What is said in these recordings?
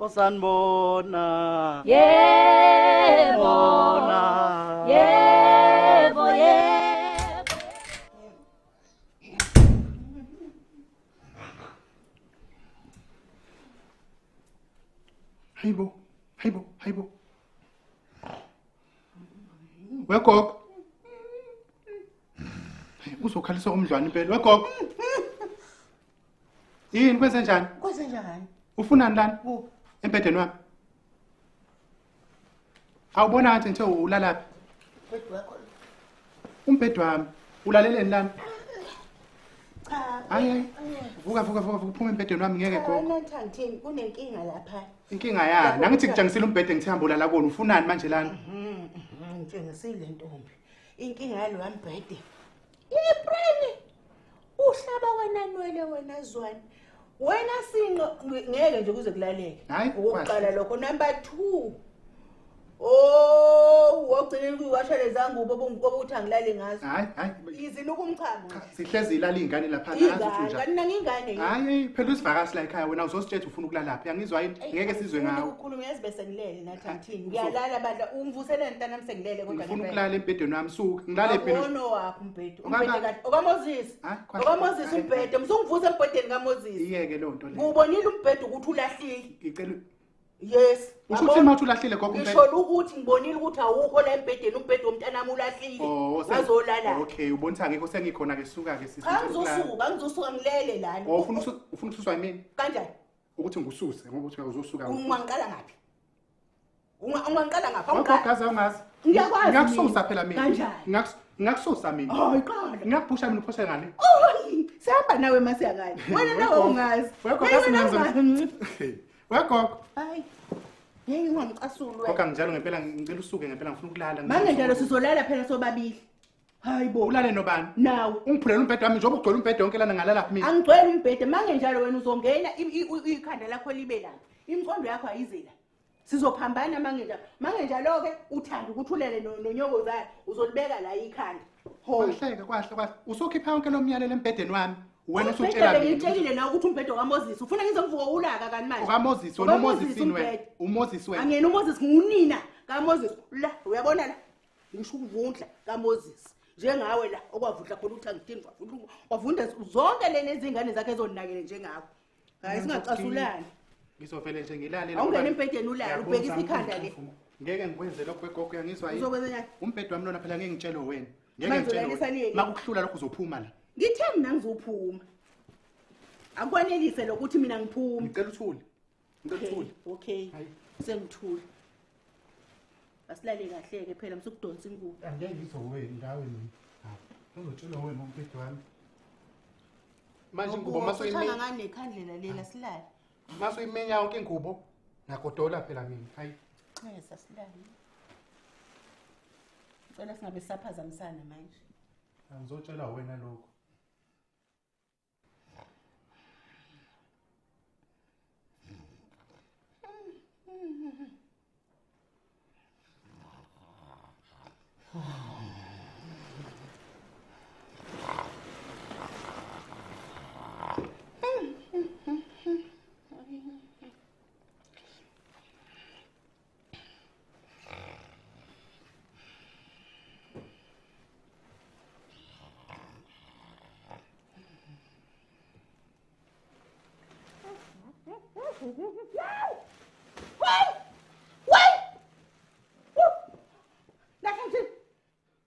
Osanibona. Yebo. Bona. Yebo, yebo. Hayibo, hayibo, hayibo. Wegogo. Hayi, Uzokhalisa umdlwane impela. Wegogo. Yini kwenze njani? Kwenze njani? Ufunani lana? Kuphi? Embhedeni wami. Awubona ngathi ngithe ulalaphi? Umbhede wakho lo. Umbhede wami. Ulaleleni lana? Cha. Hayi hayi. Vuka vuka vuka vuka uphuma embhedeni wami ngeke gogo. Cha, Thangithini kunenkinga lapha. Inkinga yani. Nangithi ngitshengisile umbhede ngithi hamba ulala kuwona. Ufunani manje lana? Ngitshengisile ntombi. Inkinga yalo mbhede. Ipreni uhlaba wena nwele wena zwane. Wena sinqo ngeke nje kuze kulaleke. Hayi, Okokuqala lokho number 2. Oh, wogcina ukuyiwasha leza ngubo obuthi angilale ngazo. Hayi hayi. Izinuka umchamo. Cha, sihlezi ilala iy'ngane lapha angazi ukuthi Ingane, unjani. kanti nangingane yini? Hayi phela usivakashi la ekhaya wena uzositshela ufuna ukulalaphi. Angizwa yini? Ngeke sizwe ngawe. Ukukhuluma yazi bese ngilele nathi angithini. Ngiyalala bandla ungivusele mntanami sengilele kodwa Ngifuna ukulala embhedeni wami suka. Ngilale embhedeni. Awuno wakho umbhede. Ungaba- Umbhede kahle. OkaMoses. Hayi, kwahle. OkaMoses Hayi, umbhede. Msungivuse embhedeni kaMoses. Iyeke leyo nto leyo. Ngubonile umbhede ukuthi ulahlile. Ngicela Yes. usho ukuthini manje ulahlile gogo umbhede? Ngisho ukuthi ngibonile ukuthi awukho la embhedeni umbhede womntanami ulahlile. Oh, Wazolala. Okay, ubona ukuthi angikho sengikhona ke suka ke sisi. Cha ngizosuka, ngizosuka ngilele lana. Oh, ufuna ufuna ukususwa yimina? Kanjani? Ukuthi ngikususe ngoba uthi uzosuka. Ungangiqala ngaphi? Ungangiqala ngaphi? Gogo Awungiqali. gaza ungazi. Ngiyakwazi Ngiyakususa mina. phela mina. Kanjani? Ngiyakususa mina. Hayi qala. Ngiyakuphusha mina uphoshe ngale. Oyi, sihamba nawe masiyakanye. Wena nawe Wegogo. ungazi. Wegogo, Hey, wena asingenza- ungazi. Wegogo. Hayi. Hey ungangicasuli Gogo wena. nginjalo ngempela ngicela usuke ngempela ngifuna ukulala. Manje njalo sizolala phela sobabili. Hayi bo. Ulale nobani? Nawe. Ungiphulela umbhede wami njengoba ugcwele umbhede wonke lana ngalala mina. Angigcwele umbhede manje njalo wena uzongena ikhanda lakho libe lapha. Imiqondo yakho ayize la. Sizophambana manje njalo. Manje njalo ke uthanda ukuthi ulele nonyokozana uzolibeka la ikhanda. Ho. Kwahleka kwahle kwahle. Usukhipha yonke lo myalelo embhedeni wami. Wena usutshela Umbhede mina. bengitshelile nawe ukuthi umbhede kaMoses. Ufuna ngizomvuka ulaka kani manje? OkaMoses wena OkaMoses uMoses yini wena? umbhede. uMoses wena. Angiyena uMoses ngunina kaMoses. La uyabona la. Ngisho ukuvundla kaMoses. Njengawe la okwavundla khona uthi angithini wavundla wavunda zonke lena izingane zakhe ezonakele njengawe. Hayi singacasulani. Ngizovele nje ngilale. Awungena embhedeni ulale, ubhekise ikhanda le. Ngeke ngikwenze lokho wegogo uyangizwa yini? Uzokwenza njani? Umbhede wami lona phela ngeke ngitshele wena. Ngeke Manje ngitshele ulalisa wena. nini? Makukuhlula lokho uzophuma la. Ngithe mina ngizophuma. Akwanelise lokuthi mina ngiphume. Ngicela uthule. Ngicela uthule. Okay. Hayi. Sengithule. Asilale kahle ke phela msukudonsa ingubo. Angeke ngizwe ngawe mina. Hawu, Uzotshelwa wena umbhede wami. Manje ingubo Uthanga ngane ikhandlela lela silale. masuyimenya yonke ingubo ngagodola phela mina. Hayi. Nxesa silale. Ngicela singabe sisaphazamisana manje. Angizotshela wena lokho.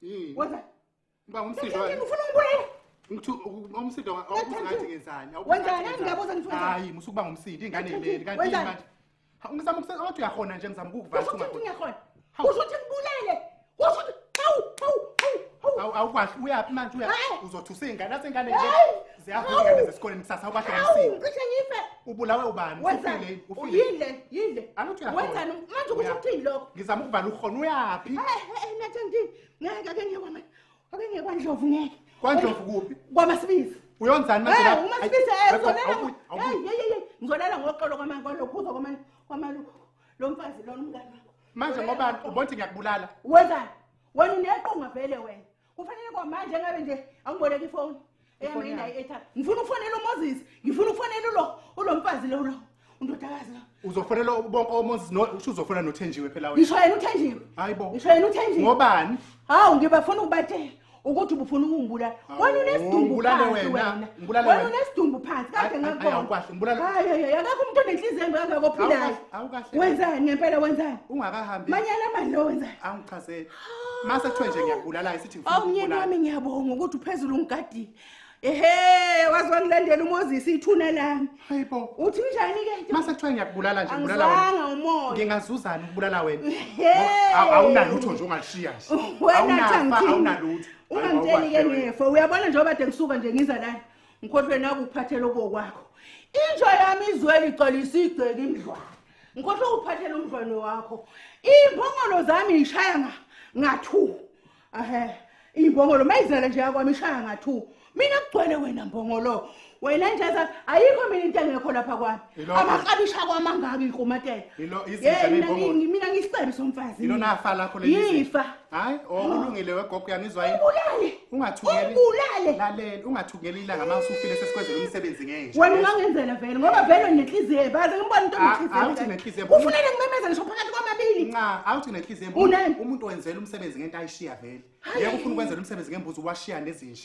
Yini? Wenza. Uba ngumsindo Ngithini ufuna ungibulala? Ngithu umsindo awubuza ngathi ngenzani? Wenzani? Ngiyabuza ngithi wenzani? Hayi, musukuba ngumsindo ingane leli kanti Wenzani? manje. Ha, Ngizama ukusenza kodwa uyakhona nje ngizama ukukuvala Usho ukuthi ungakhoni. ngiyakhona. Hawu. Usho ukuthi ngibulele. Usho ukuthi hawu hawu hawu hawu. Awu awukwahle uyaphi manje uya Hayi. uzothusa ingane nasengane nje Hayi. ziyavuka Hawu. ingane zesikoleni kusasa awukwahle Hawu, ngumsindo. ngicishe ngife. Ubulawe ubani? Wenzani? Ufile ufile. Yini le? Yini le? Angithi uyakhona. Wenzani? Manje kusho Uya- ukuthini lokho? Ngizama ukuvala ukhona uyaphi? Hey, hey, nathi ngithini? Ngeke ake ngiye kwama. Ake ngiye kwaNdlovu ngeke. KwaNdlovu kuphi? KwaMasibizi. Uyonzani manje Hey, lapho? uMasibizi Hayi, eh uzolala. awubuyi, Hey, awubuyi. hey, hey, ngizolala ngoxolo kwama kwalokhuza kwama kwamalu. Lo mfazi lona umngane wakho. Manje ngoba ubona ukuthi ngiyakubulala. Wenzani? Wena unequnga vele wena. Kufanele kwamanje ngabe nje angiboleke ifoni. Eyami Ifoni inayo yami. i-airtime. Ngifuna ukufonela uMoses, ngifuna ukufonela ulo ulo mfazi lo lo. Undodakazi lo. Uzofonela bonke oMoses no usho uzofona noThenjiwe phela wena. Ngisho yena uThenjiwe. Hayibo. Ngisho yena uThenjiwe. Ngobani? Hawu ngibafuna ukubatshela ukuthi ubufuna ukungibulala. Wena unesidumbu Ngibulale phansi wena. wena. Ngibulale Wena wena. unesidumbu phansi kade Hayi, hayi, ngakubona. awukahle, ngibulale- Hayi hayi akakho umuntu onenhliziyo embi kangaka ophilayo. Awukahle, awukahle. Wenzani ngempela wenzani? Ungakahambi. Manyala mani lo wenzani? Angichazele. Mase kuthiwe nje ngiyakubulala sithi ngifuna Awu myeni ukukubulala. wami ngiyabonga ukuthi uphezulu ungigadile. Ehhe waze wangilandela uMoses ithuna lami. Hayibo. Uthi njani ke? Mase kuthiwe ngiyakubulala nje ngibulala wena. Angizwanga umoya. Ngingazuzani ukubulala wena? Hey. Ngoba awunalutho nje ongashiya nje. Wena Awunafa, Thangithini. awunalutho. Ungangitsheli ke Hayi, awukahle ngefa. Uyabona njengoba kade ngisuka nje ngiza lana. Ngikhohlwe nakuphathela okokwakho. Inja yami izwele igcwalisa igceke imdlwane. Ngikhohlwe ukuphathela umdlwane wakho. Imbongolo zami ishaya nga nga2. Ehhe. Imbongolo mayizala nje yakwami ishaya nga2. Mina kugcwele wena mbongolo. Wena nje ayikho mina into engekho lapha kwami. Amaklabisha kwamangaka inkumatela. Yilo izinja ney'mbongolo. Mina ngisicebi somfazi. Yilo nafa lakho leli. Yifa. Hayi, oh kulungile wegogo uyangizwa yini? Ungibulale. Ungathukeli. Ungibulale. Lalela, ungathukeli ilanga mase ufile sesikwenzela umsebenzi ngenja. Wena ungangenzela vele ngoba vele unenhliziyo embi. Ngibona into onenhliziyo. Awuthi nenhliziyo embi. Kufuneka ngimemeze ngisho phakathi kwamabili. Nca, awuthi nenhliziyo embi. Unani? Umuntu wenzela umsebenzi ngento ayishiya vele. Ngeke ufuna ukwenzela umsebenzi ngembuzi washiya nezinja.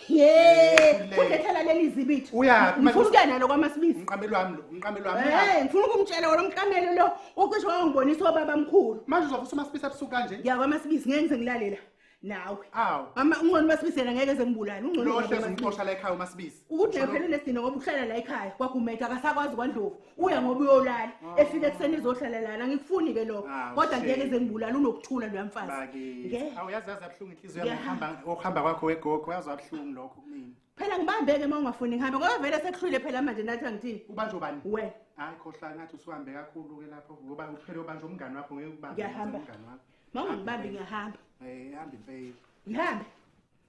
Ye, Khululeka. kudethela leli zibitho. Uyaphi manje? Ngifuna ukuya nalo kwaMasibisi. Umqamelo wami lo, umqamelo wami. Eh, ngifuna ukumtshela wona umqamelo lo ucishe wangibonisa obaba mkhulu. Manje uzovusa uMasibisi ebusuku kanje? Ngiya kwaMasibisi ngeke ngize ngilalela nawe. Awu. Mama ungcono uMasibisi yena ngeke eze ngibulale, ungcono Lo ngoba hlezi uMasibisi. umxosha la ekhaya uMasibisi. Ukuthi naye phela unesidingo ngoba uhlala la ekhaya kwaGumede akasakwazi kwaNdlovu. Uya ngoba uyolala, efika ekuseni ezohlala lana. Angikufuni ke lokho. Awu, Kodwa ngeke shame. eze ngibulale unokuthula loya mfazi. Bakithi. Ngeke. Awu yazi yazi abuhlungu inhliziyo yami Ngiyahamba. ukuhamba ukuhamba kwakho wegogo yazi abuhlungu lokho kumina. Phela ngibambeke uma ungafuni ngihambe ngoba vele sekuhlwile phela manje nathi angithini. Ubanjwe bani? Wena. Hayi khohlwa ngathi usuhambe kakhulu ke lapho ngoba uphele ubanjwe umngani wakho ngeke ubambe Ngiyahamba. umngani wakho. Uma ungangibambi ngiyahamba. Eh hamba impela. Ngihambe.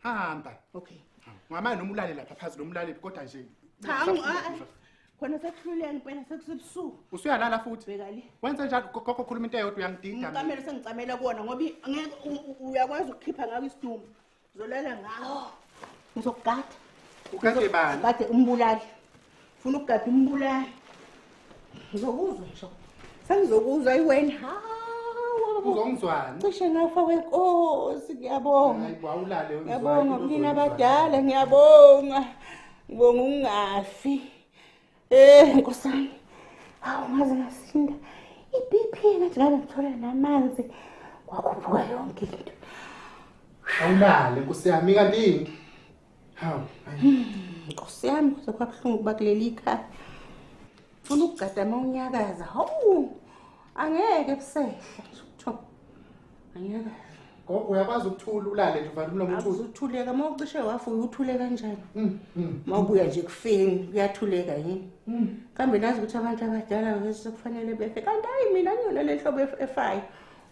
Hamba. Okay. Ngamane noma ulale lapha phansi noma ulale kodwa nje. Cha khona sekuhluleka impela sekusebusuku. Usuyalala futhi. Bheka le. Wenze njalo gogo khuluma into eyodwa uyangidida. mina. Umqamelo sengicamela kuwona ngoba ngeke uyakwazi ukukhipha ngako isidumbu. Uzolala ngawo. Ngizokugada. Ugade bani? Kade umbulali. Ufuna ukugada umbulali. Ngizokuzwa nje. Sengizokuzwa ayi wena. Hawu. Uzongizwani? Cishe ngafa kwenkosi ngiyabonga. Hayi awulale wena. Ngiyabonga kunina abadala ngiyabonga. Ngibonga ukungafi. Eh nkosami. Hawu ngaze ngasinda. I-BP ngathi ngabe ngithola namanzi. Kwakhuphuka yonke into. Awulale nkosi yami kanti yini? Hawu. hayi. Nkosi yami kuze kwabuhlungu kuba kuleli khaya. Funa ukugada uma unyakaza. Hawu. Angeke busehla nje ukutho. Anyakaza. Gogo uyakwazi ukuthula ulale nje uvale umlomo uthule. Awuzuthuleka uma ucishe wafa uyothule kanjani? Mm. Uma ubuya nje kufeni kuyathuleka yini? Kambe nazi ukuthi abantu abadala bese kufanele befe. Kanti hayi mina ngiyona le nhlobo efayo.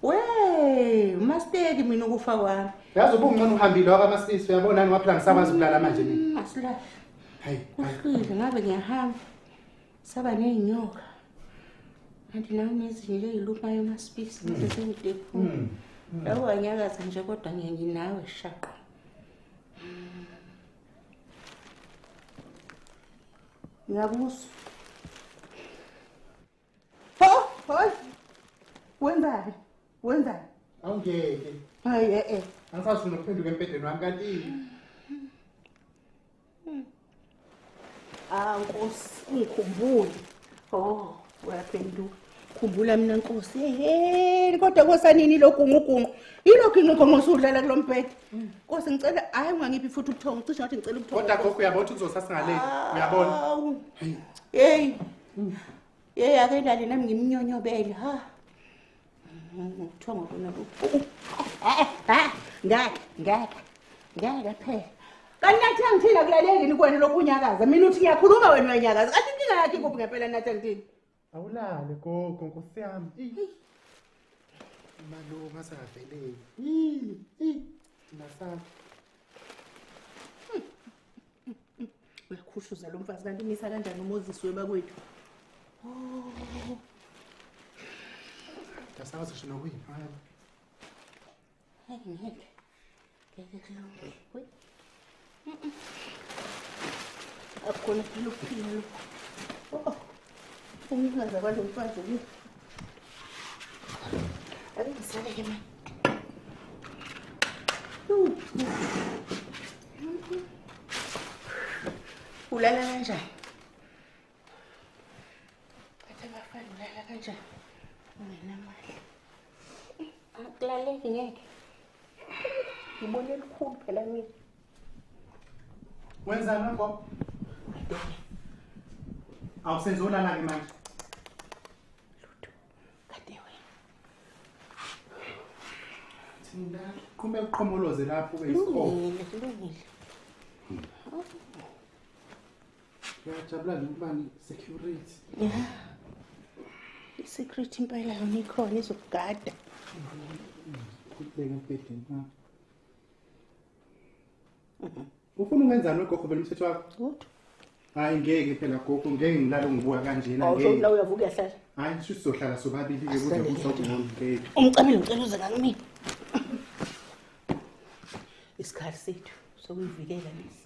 We, masteki mina ukufa kwami. Yazi ubungcono uhambile wakaMasibisi uyabona nani waphela ngisakwazi ukulala manje mina. Asilale. Hayi. hayi. Kuhlwile ngabe ngiyahamba. Saba ney'nyoka. Kanti nawe nezinye ey'lumayo uMasibisi ngize sengidephu. Yabo wanyakaza nje kodwa ngiye nginawe shaqa. Ngiyakuzwa. Ho, ho. Wenzani? Wenzani? Awungeke. Hayi eh eh. Angisazi nokuphenduka empedeni wami kanti yini? Ah Nkosi ungikhumbule. Oh, uyaphenduka. Khumbula mina Nkosi. Hey, kodwa kosanini logungugungu. Yilokhu inqoqo usudlala kulombhede. Nkosi ngicela hayi ungangiphi futhi ubuthongo. Cishe ngathi ngicela ubuthongo. Kodwa gogo uyabona ukuthi uzosasingale. Uyabona? Awu. Hey. Hey ake lali nami ngimnyonyobele ha. Ubuthongo bona bu. Ha, ngeke, ngeke. Ngeke phela. Kanti nathi angithini akulaleki ni kuwena lokhu unyakaza. Mina uthi ngiyakhuluma wena uyanyakaza. Kanti inkinga yakhe ikuphi ngempela nathi angithini? Awulale gogo nkosi yami. Ih. Malume asaveleli. Ih, ih. Nasapha. Uyakhushuza lo mfazi kanti umisa kanjani uMoses webakwethu? Oh. Dasakazi ngisho nokuyini. Hayi. Hayi ngeke. Ngeke kulunge. We. Akukhona phela ukuphila lokhu. Oh. Ufuna ukungaza kwalo mfazi yini? Ake ngisale-ke mani. Ulala kanjani? Bathi abafana ulala kanjani? Ungenamali. Akulaleki ngeke. Ngibona elikhulu phela mina. Wenzani gogo? Awusenze ulala ke manje. Lutho. Kade wena. Thina qhume uqhomoloze lapho ube isikhova. Kulungile, kulungile. Ngiyajabula nje ukuba ni-security. Ya. I-security impela yona ikhona izokugada. Ukubeka embhedeni wakho. Ufuna ungenzani wegogo vele umthetho wakho? Lutho. Hayi ngeke phela gogo, ngeke ngilale ngibuka kanjena Awusho ngeke. la uyavuka uyahlala. Hayi shuthi sizohlala sobabili-ke kuze Asihlale kuzokuona ngeke. Umcamile ngicela uze ngakumina. Isikhathi sethu sokuyivikela lesi.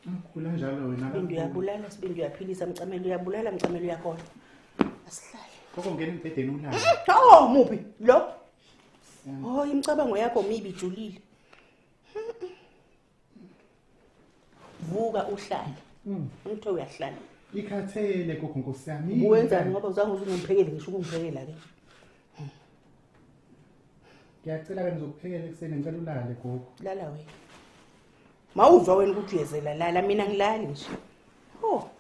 Ukhula njalo wena. Sibindi uyabulala, sibindi uyaphilisa, mcamelo uyabulala, mcamelo uyahola. Asihlale. Gogo ngena embhedeni ulale. Oh, muphi lo? Oh, imicabango yakho mibi ijulile. Vuka uhlale. Umtho uyahlala. Ikhathele gogo nkosi yami. Uwenzani ngoba uzange uze ungiphekele ngisho ukungiphekela ke. Ngiyacela ke ngizokuphekela ekuseni ngicela ulale gogo. Lala wena. Mawuzwa wena ukuthi uyezela lala mina ngilali nje. Oh.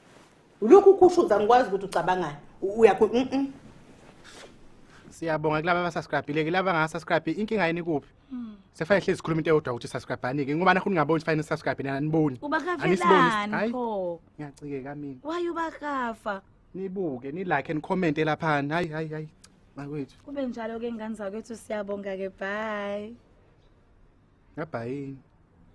Ulokhu ukhushuza ngikwazi ukuthi ucabangani. Uyakho Siyabonga kulaba abasubscribe-ile ke laba abangasubscribe inkinga yini kuphi? Sefanele hlezi sikhuluma into eyodwa ukuthi subscribe-ani ke ngoba nakho ningaboni fanele subscribe nina aniboni. Anisiboni. Ubakafelani Hayi pho? ngiyacikeka mina. Why ubakafa? Nibuke ni like and comment laphana. Hayi hayi hayi. Makwethu. Kube njalo ke ngane zakwethu, siyabonga ke, bye. Ngabhayini.